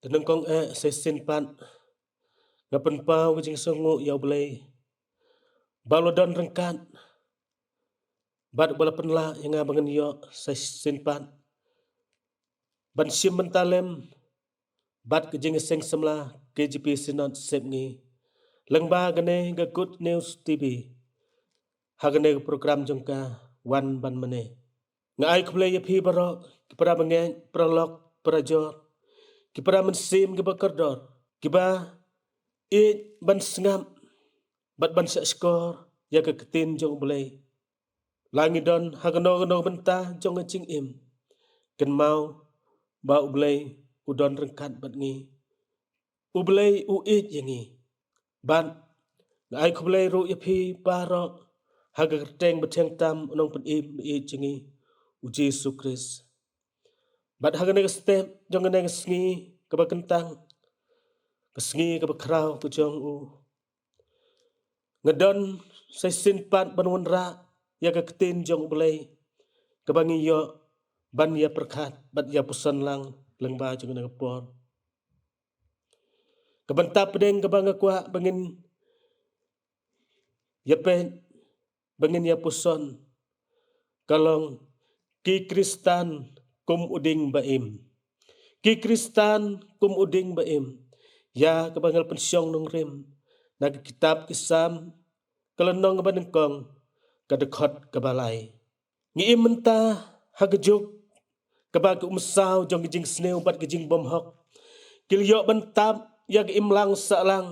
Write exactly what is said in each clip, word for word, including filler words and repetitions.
Te nyngkong eh sa shisien pat nga pynpaw ka jingsngewnguh ïa U Blei ba u la don ryngkat bad ba la pynlah ïa nga ba ngan ïoh sa shisien pat ban shim bynta lem bad ka Jingïaseng Samla K J P Synod Sepngi lyngba kane ka Good News T V, ha kane ka program jong ka Wan Ban Mane. Nga ai khublei ïa phi baroh, ki para bangeit, para lok, para jor, ki para mynsiem, ki ba kordor, ki ba ïeit ban sngap bad ban shahshkor ïa ka ktien jong U Blei. La ngi don ha kano kano bynta jong ka jingim, kynmaw ba U Blei u don ryngkat bad ngi. U Blei u ïeit ïa ngi. Bad nga ai khublei ruh ïa phi baroh ha ka kyrteng bathiang tam u Nongpynim ba ïeit jong ngi, U Jisu Khrist. Bad ha kane ka step jong kane ka sngi kaba kyntang, ka sngi kaba khraw ka jong u, nga don sa shisien pat ban wanrah ïa ka ktien jong U Blei kaba ngi ïoh ban ïa pyrkhat bad ïa puson lang lyngba jong kane ka por. Ka bynta pdeng kaba nga kwah ba ngin ïa peit, ba ngin ïa puson, ka long ki Khristan kum u dieng ba im. Ki Khristan kum u dieng ba im. Ïa kaba nga la pynshong nongrim na ka kitab Ki Salm, ka lynnong kaba nyngkong, ka dkhot kaba lai. Ngi im mynta ha ka juk kaba ki umsaw jong ka jingsniew bad ka jingbymhok ki la ïoh ban tap ïa ka imlang sahlang,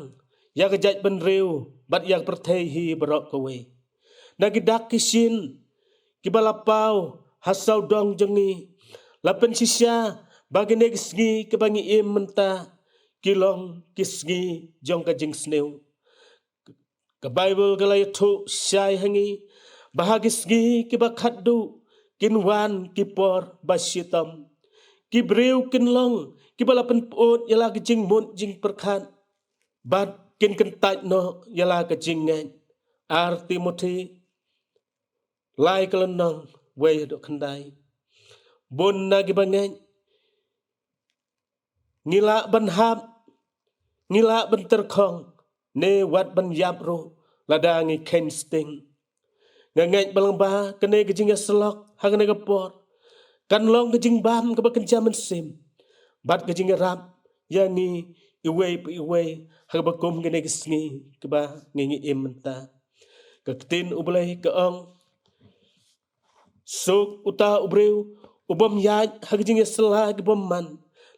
ïa ka jaitbynriew bad ïa ka pyrthei hi baroh kawei. Na ki dak ki shin kiba la paw ha sawdong jong ngi, la pynshisha ba kine ki sngi kiba ngi im mynta ki long ki sngi jong ka jingsniew. Ka Baibl ka la ïathuh shai ha ngi ba ha ki sngi kiba khatduh kin wan ki por ba shitom. Ki briew kin long kiba la pynput ïa la ka jingmut jingpyrkhat bad kin kyntait noh ïa la ka jingngeit. Ar Timothi lai, ka lynnong wei haduh khyndai. Bun na kiba ngeit ngi lah ban hap, ngi lah ban tyrkhong, ne wat ban ïap ruh lada ngi kheiñ sting. Nga ngeit ba lyngba kane ka jingïasyllok ha kane ka por kan long ka jingbam kaba kynja mynsiem bad ka jingïarap ïa ngi iwei pa iwei ha kaba kum kine ki sngi kiba ngi ngi im mynta. Ka ktien U Blei ka ong, suk uta u briew u bym ïaid ha ka jingïasylla ki bymman,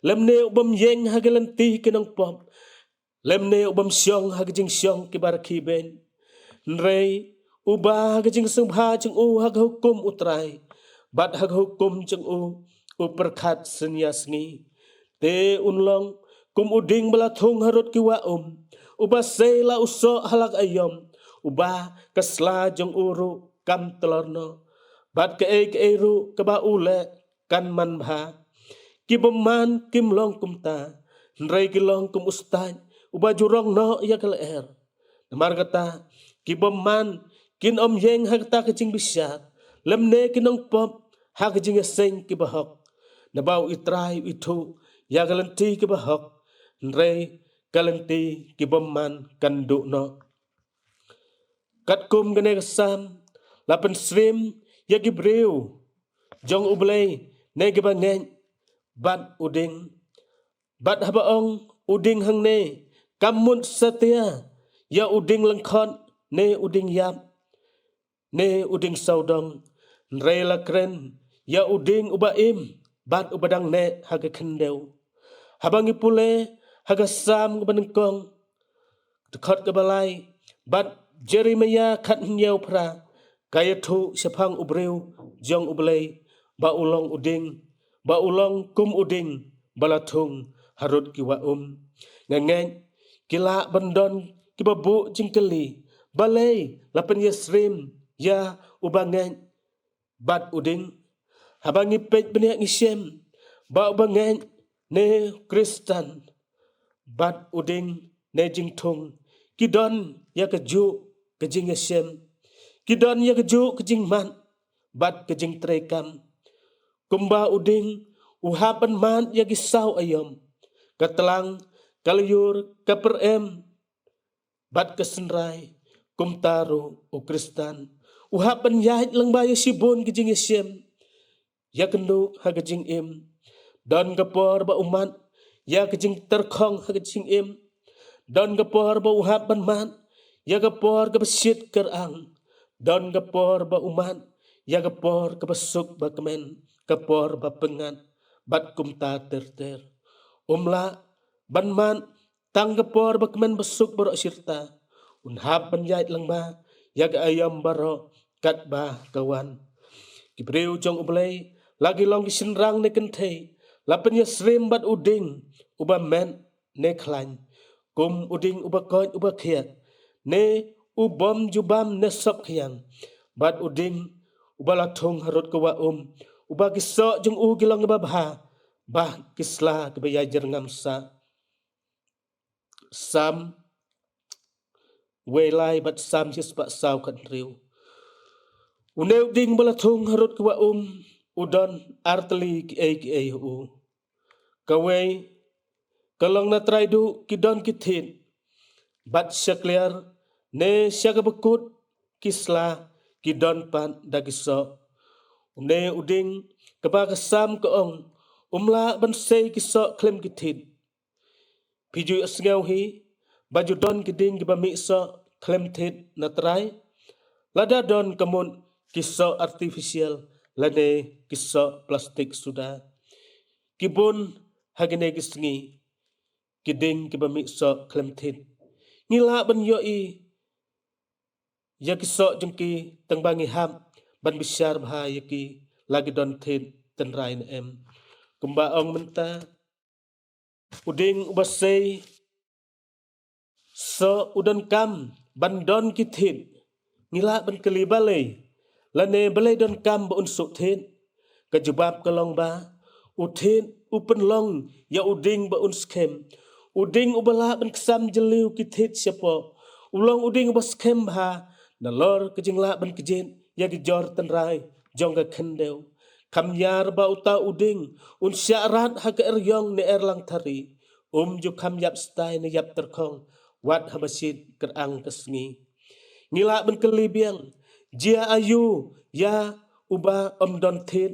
lymne u bym ïeng ha ki lynti ki nongpop, lymne u bym shong ha ka jingshong kiba rkhie beiñ. Hynrei uba ha ka jingsngewbha jong u ha ka hukum U Trai, bad ha ka hukum jong u u pyrkhat synñia sngi, te un long kum u dieng ba la thung harud ki wah um, uba sei la u soh ha la ka aïom, uba ka sla jong u ruh kam tlor noh, bad kaei kaei ruh kaba u leh kan manbha. Ki bymman kim long kumta, hynrei ki long kum u stait uba ju rong noh ïa ka lyer. Namar kata, ki bymman kin ym ïeng ha kata ka jingbishar, lymne ki nongpop ha ka jingïaseng kiba hok. Naba U Trai u ithuh ïa ka lynti kiba hok, hynrei ka lynti ki bymman kan duh noh. Katkum kane ka Salm la pynsyriem ïa ki briew jong U Blei ne kiba ngeit bad u dieng. Bad haba ong u dieng hangne, kam mut satia ïa u dieng lyngkhot ne u dieng ïap ne u dieng sawdong, hynrei la kren ïa u dieng uba im bad uba dang neh ha ka khyndew. Haba ngi pule ha ka Salm kaba nyngkong, dkhot kaba lai, bad Jeremaïah khathynñiew phra, ka ïathuh shaphang u briew jong U Blei ba u long u dieng, ba u long kum u dieng ba la thung harud ki wah um. Nga ngeit ki lah ban don kiba buh jingkylli, balei la pynïasyriem ïa uba ngeit bad u dieng? Haba ngi peit bniah ngi shem ba uba ngeit ne Khristan bad u dieng ne jingthung ki don ïa kajuh ka jingïashem, ki don ïa kajuh ka jingmad bad ka jingtreikam. Kumba u dieng u hap ban mad ïa ki saw aïom, ka tlang, ka lyiur, ka pyrem bad ka synrai. Kumta ruh u Khristan u hap ban ïaid lyngba ïa shibun ki jingïashem, ïakynduh ha ka jingim. Don ka por ba u mad ïa ka jingtyrkhong ha ka jingim. Don ka por ba u hap ban mad ïa ka por kaba shit kyrang. Don ka por ba u mad ïa ka por kaba suk ba kmen, ka por ba pyngngad, bad kumta ter ter. Um lah ban mad tang ka por ba kmen ba suk baroh shi rta. Un hap ban ïaid lyngba ïa ka aïom baroh katba ka wan. Ki briew jong U Blei, la ki long ki shynrang ne kynthei, la pynïasyriem bad u dieng uba met ne khlaiñ, kum u dieng uba koit uba khiah, ne u bym jubab ne sop khñiang, bad u dieng uba la thung harud ka wah um, uba ki soh jong u ki long kiba bha, bad ki sla kiba ïai jyrngam sah. Salm wei lai bad Salm shispah saw khathynriew. Une u dieng ba la thung harud ka wah um u don ar tylli kiei kiei ha u. Kawei ka long na trai duh ki don ki thied, bad sha kliar ne sha kaba kut ki sla ki don pat da ki soh. Une u dieng kaba ka Salm ka ong, um lah ban sei ki soh khlem ki thied. Phi ju ïohsngew hi ba ju don ki dieng kiba mih soh khlem thied na trai? Lada don ka mut ki soh artificial lane ki soh plastik suda. Ki bun ha kine ki sngi ki dieng kiba mih soh khlem thied. Ngi lah ban ïohi ïa ki soh jong ki tang ba ngi hap ban bishar bha ïa ki la ki don thied tynrai ne em. Kumba ong mynta, u dieng uba sei soh u donkam ban don ki thied. Ngi lah ban kylli balei, lane balei donkam ba un suh thied? Ka jubab ka long ba u thied u pynlong ïa u dieng ba un skhem. U dieng uba lah ban ksam jylliew ki thied shapoh u long u dieng uba skhem bha nalor ka jinglah ban kjit ïa ki jor tynrai jong ka khyndew. Kham ïar ba uta u dieng un shah rat ha ka eriong ne erlang thari, um ju kham ïap stai ne ïap tyrkhong wat haba shit kyrang ka sngi. Ngi lah ban kylli biang, jia aïu ïa uba ym don thied?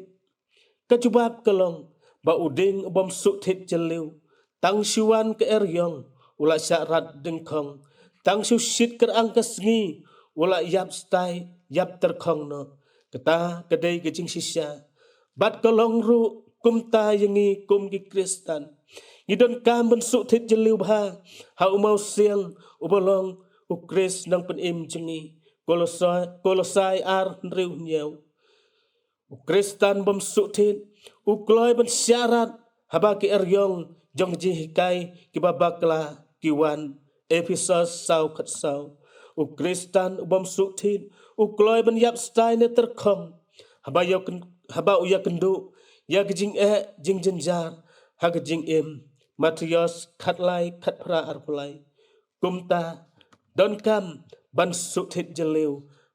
Ka jubab ka long ba u dieng u bym suh thied jylliew, tang shu wan ka eriong u la shah rat dyngkhong, tang shu shit kyrang ka sngi u la ïap stai ïap tyrkhong noh. Kata ka dei ka jingshisha. Bad ka long ruh kumta ïa ngi kum ki Khristan. Ngi donkam ban suh thied jylliew bha ha u mawsiang uba long u Khrist nongpynim jong ngi. Kolosai, Kolosai ar hynriew hynñiew. U Khristan bym suh thied u kloi ban shah rat haba ki eriong jong ka jinghikai kiba bakla ki wan. Ephesos saw khatsaw. U Khristan u bym suh thied u kloi ban ïap stai ne tyrkhong haba ïa kyn-, haba u ïakynduh ïa ka jingeh jingjynjar ha ka jingim. Mathaios khatlai khatphra arphew lai. Kumta donkam ban suh thied jylliew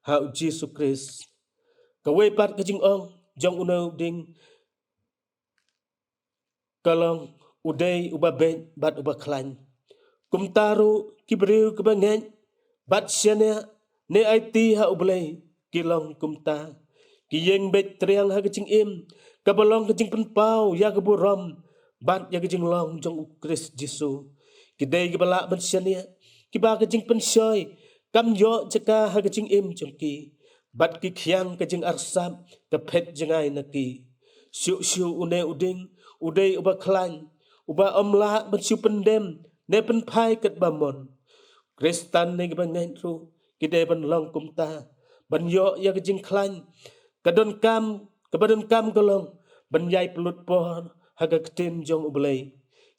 ha u Jisu Khrist. Kawei pat ka jingong jong une u dieng ka long u dei uba beit bad uba khlaiñ. Kumta ruh ki briew kiba ngeit bad shaniah ne aiti ha U Blei ki long kumta. Ki ïeng beit triang ha ka jingim kaba long ka jingpynpaw ïa ka burom bad ïa ka jinglong jong u Khrist Jisu. Ki dei kiba lah ban shaniah, kiba ka jingpynshoi kam ïoh jaka ha ka jingim jong ki, bad ki khiang ka jingarsap ka phet jngai na ki. Shuh shuh une u dieng u dei uba khlaiñ, uba ym lah ban shu pyndem ne pynphai katba mon. Khristan ne kiba ngeit ruh ki dei ban long kumta, ban ïoh ïa ka jingkhlaiñ. Ka donkam, kaba donkam ka long ban ïai pynlut por ha ka ktien jong U Blei.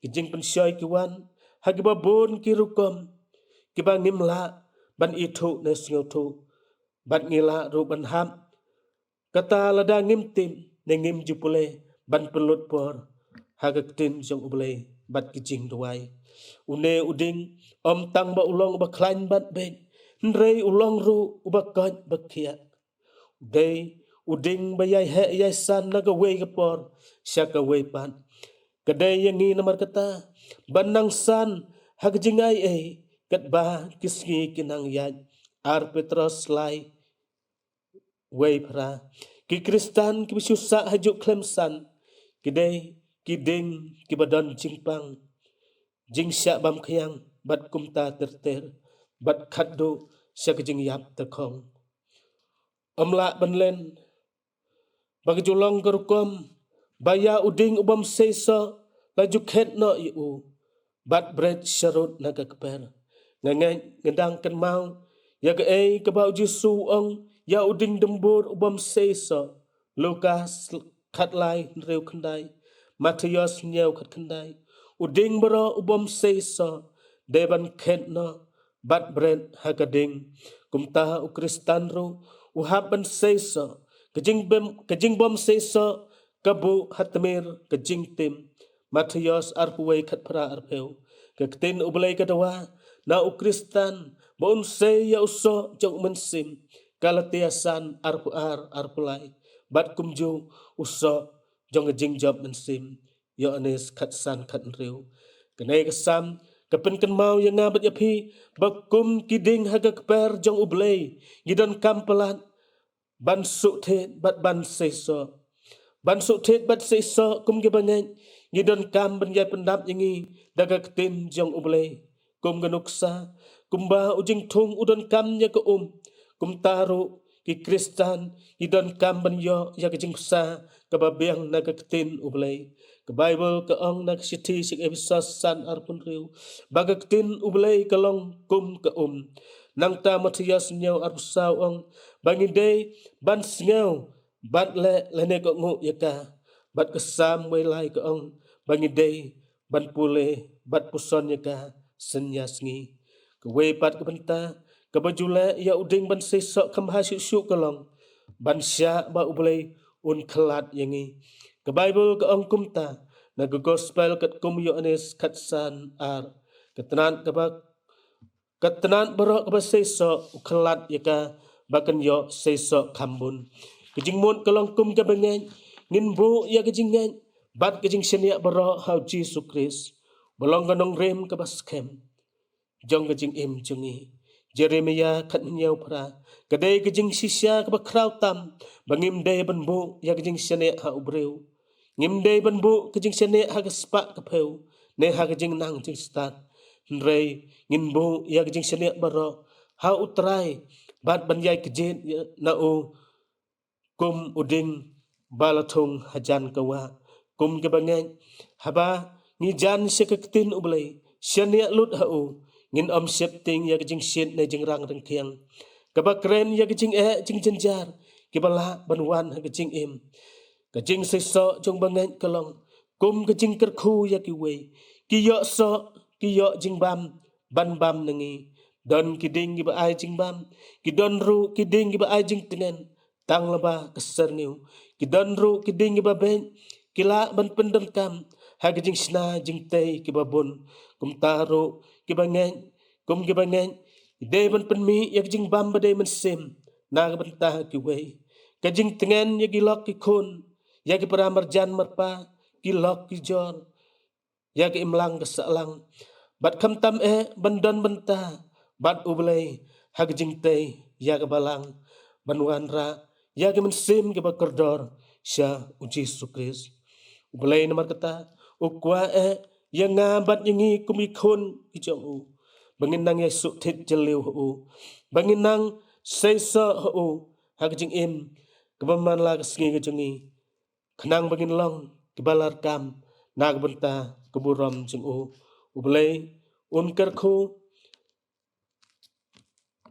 Ka jingpynshoi ki wan ha kiba bun ki rukom kiba ngim lah ban ithuh ne sngewthuh. Bad ngi lah ruh ban hap kata lada ngim tip ne ngim ju pule ban pynlut por ha ka ktien jong U Blei bad ki jingduwai. Une u dieng ym tang ba u long uba khlaiñ bad beit, hynrei u long ruh uba koit ba khiah. U dei u dieng ba ïai heh ïai san na kawei ka por sha kawei pat. Ka dei ïa ngi namar kata ban nang san ha ka jingai ei, katba ki sngi ki nang ïaid. Ar Petros lai, wei phra. Ki Khristan kiba shu sah ha juk khlem san ki dei ki dieng kiba don jingpang, jingshah bam khñiang bad kumta ter ter, bad khatduh sha ka jingïap tyrkhong. Ym lah ban len ba ka ju long ka rukom ba ïa u dieng u bym sei soh la ju khet noh ïa u bad bret sharud na ka kper. Nga ngeit, nga dang kynmaw ïa kaei kaba u Jisu u ong ïa u dieng dymbur u bym sei soh. Lukas khatlai hynriew khyndai, Mathaios hynñiew khatkhyndai. U dieng baroh u bym sei soh dei ban khet noh bad bret ha ka dieng. Kumta u Khristan ruh u hap ban sei soh. Ka jingbym, ka jingbym sei soh ka buh ha tmier ka jingtim. Mathaios arphew wei khatphra arphew. Ka ktien U Blei ka dawa na u Khristan ba un sei ïa u soh jong u mynsiem. Galatia san arphew ar arphew lai. Bad kumjuh u soh jong ka jingjop mynsiem. Ïoannis khatsan khathynriew. Kane ka Salm ka pynkynmaw ïa nga bad ïa phi ba kum ki dieng ha ka kper jong U Blei, ngi donkam palat ban suk thied bad ban sei soh. Ban suk thied bad sei soh kum ki bangeit, ngi donkam ban ïai pyndap ïa ngi da ka ktien jong U Blei. Kum ka nuksa, kumba u jingthung u donkam ïa ka um, kumta ruh ki Khristan ngi donkam ban ïoh ïa ka jingbsa kaba biang na ka ktien U Blei. Ka Baibl ka ong na ka shithi sha ki Ephesos san arphew hynriew ba ka ktien U Blei ka long kum ka um. Nangta Mathaios hynñiew arphew saw ong ba ngi dei ban sngew bad leh lane kohnguh ïa ka. Bad ka Salm wei lai ka ong ba ngi dei ban pule bad puson ïa ka synñia sngi. Kawei pat ka bynta kaba ju leh ïa u dieng ban sei soh kham bha shuh shuh ka long ban shah ba U Blei un khlad ïa ngi. Ka Baibl ka ong kumta na ka Gospel katkum u Ïoannis khatsan ar. Ka tnat kaba Ka tnat baroh kaba sei soh u khlad ïa ka ba kan ïoh sei soh kham bun. Ka jingmut ka long kum ka bangeit, ngin buh ïa ka jingngeit bad ka jingshaniah baroh ha u Jisu Khrist ba long ka nongrim kaba skhem jong ka jingim jong ngi. Jeremiah khathynñiew phra. Ka dei ka jingshisha kaba khraw tam ba ngim dei ban buh ïa ka jingshaniah ha u briew. Ngim dei ban buh ka jingshaniah ha ka spah ka phew ne ha ka jingnang jingstad. Hynrei ngin buh ïa ka jingshaniah baroh ha U Trai bad ban ïai kjit na u kum u dieng ba la thung hajan ka wah. Kum ka bangeit, haba ngi jan sha ka ktien U Blei, shaniah lut ha u, ngin ym sheptieng ïa ka jingshit ne jingrang ryngkhiang kaba kren ïa ka jingeh jingjynjar kiba lah ban wan ha ka jingim. Ka jingsei soh jong bangeit ka long kum ka jingkyrkhu ïa kiwei. Ki ïoh soh, ki ïoh jingbam ban bam na ngi. Don ki dieng kiba ai jingbam, ki don ruh ki dieng kiba ai jingtngen tang laba ka syrngiew. Ki don ruh ki dieng kiba beit, ki lah ban pyndonkam ha ka jingshna jingtei kiba bun. Kumta ruh ki bangeit, kum ki bangeit, ngi dei ban pynmih ïa ka jingbam ba dei mynsiem na ka bynta kiwei. Ka jingtngen ïa ki lok ki khun, ïa ki para marjan marpa, ki lok ki jor, ïa ka imlang ka sahlang. Bad khamtam eh ban don bynta bad U Blei ha ka jingtei ïa ka balang ban wanrah ïa ka mynsiem kaba kordor sha u Jisu Khrist. U Blei namar kata u kwah eh ïa nga bad ïa ngi kum ki khun ki jong u ba ngin nang ïai suk thied jylliew ha u, ba ngin nang sei soh ha u ha ka jingim kaba man la ka sngi ka jong ngi, khnang ba ngin long kiba larkam na ka bynta ka burom jong u. U Blei un kyrkhu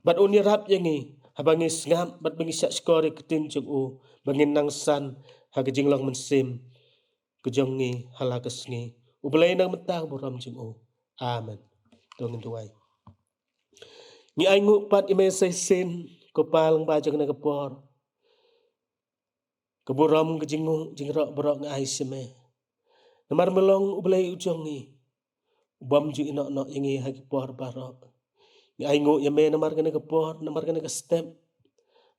bad un ïarap ïa ngi haba ngi sngap bad ba ngi shah shkor ïa ka ktien jong u ba ngin nang san ha ka jinglong mynsiem ka jong ngi ha la ka sngi. U Blei na ka bynta ka burom jong u. Amen. To ngin duwai. Ngi ainguh pat ïa me sa shisien, ko Pa lyngba jong kane ka por. Ka burom, ka jingnguh jingroh baroh nga ai sha me. Namar me long U Blei u jong ngi, u bym ju ïehnoh noh ïa ngi ha ki por baroh. Ngi ainguh ïa me namar kane ka por, namar kane ka step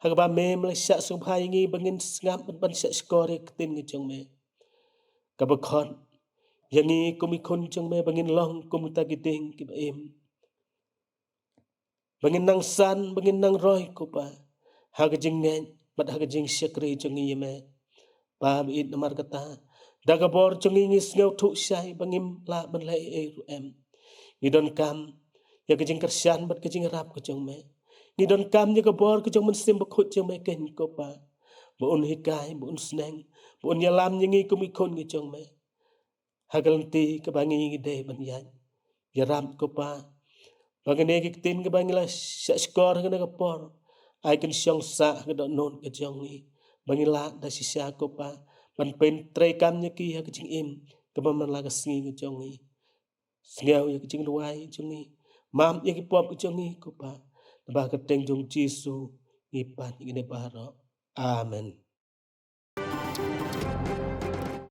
ha kaba me me la shah sngewbha ïa ngi ba ngin sngap ban shah shkor ïa ka ktien ka jong me. Kaba khot ïa ngi kum ki khun jong me ba ngin long kum kita ki dieng kiba im, ba ngin nang san, ba ngin nang roi, ko Pa, ha ka jingngeit bad ha ka jingshakri jong ngi ïa me. Pa ba ïeit, namar kata, da ka bor jong ngi ngi sngewthuh shai ba ngim lah ban leh ei ei ruh em. Ngi donkam ïa ka jingkyrshan bad ka jingïarap ka jong me. Ngi donkam ïa ka bor ka jong u Mynsiem Bakhuid jong me keiñ, ko Pa, ba un hikai, ba un sneng, ba un ïalam ïa ngi kum ki khun ki jong me ha ka lynti kaba ngi ngi dei ban ïaid. Ïarap, ko Pa, ba kane ka ktien kaba ngi la shah shkor ha kane ka por, ai kan shong sah ha ka dohnud ka jong ngi, ba ngin lah da shisha, ko Pa, ban pyntreikam ïa ki ha ka jingim kaba man la ka sngi ka jong ngi. Sngew ïa ka jingduwai jong ngi, map ïa ki pop ka jong ngi, ko Pa. Naba ha ka kyrteng jong u Jisu ngi pan ïa kine baroh. Amen.